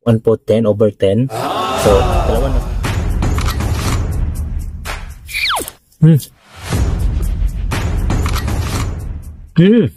1 po 10 over 10. So, dalawa na. Mm. Mm.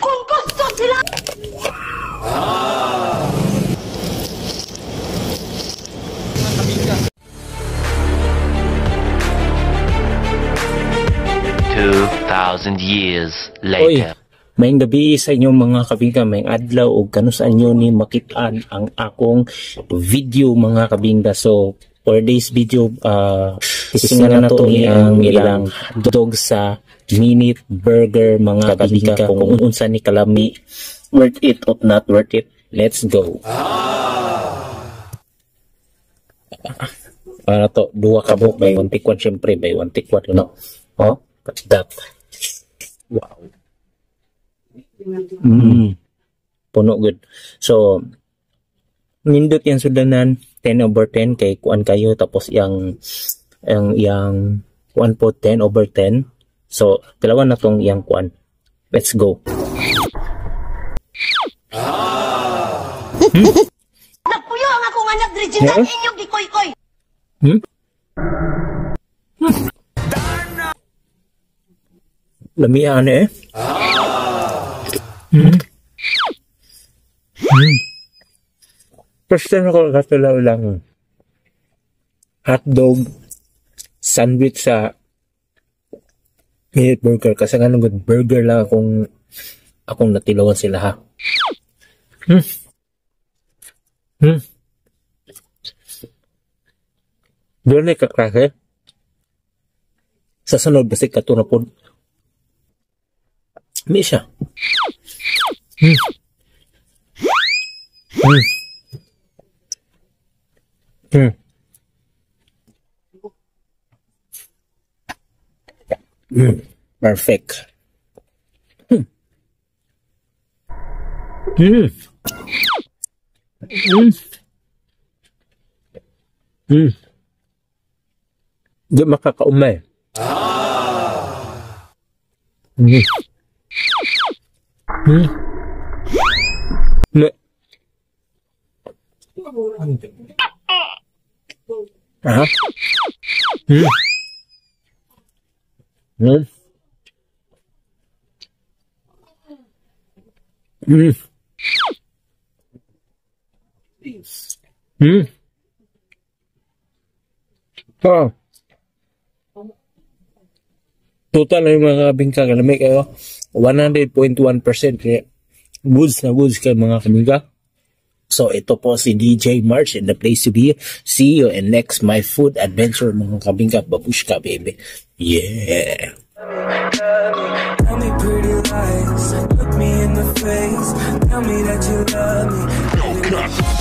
Kung gusto sila! 2,000 years Oy, later. Maayong gabi sa inyong mga kabingka, maayong adlaw ug kanus-an nyo ni makitaan ang akong video, mga kabingka. So, for this video, tisingan na to ni ang ilang dog sa Minute Burger, mga kabingka, kung unsa ni kalami, worth it or not worth it. Let's go. Para to, duha ka buok, buy one take one, syempre, buy one take one, no? Oh, what's that? Wow. Puno good. So, nindot yung sudanan, 10 over 10 kay kuan kayo, tapos yang kuan po 10 over 10. So, dalawa na tong yang kuan. Let's go. Nagpuyo ang akong anak diri gikan Eh? inyong gikoy-koy. Lamian eh. First time ako nakatilaw lang hotdog sandwich sa Minute Burger kasi nga nung burger lang akong natilawan sila ha. Doon na kaklase. Sa sunod, basi kato na po. May siya. Perfect. Di makakaumay. Ne. Aha. Oh. Total na yung mga kabingka, kalami kayo. 100.1% kaya goods na goods kayo, mga kabingka. So ito po si DJ March in the place to be. See you in next my food adventure, mga kabingka. Babushka, baby. Yeah. Tell me pretty lies, look me in the face, tell me that you love me.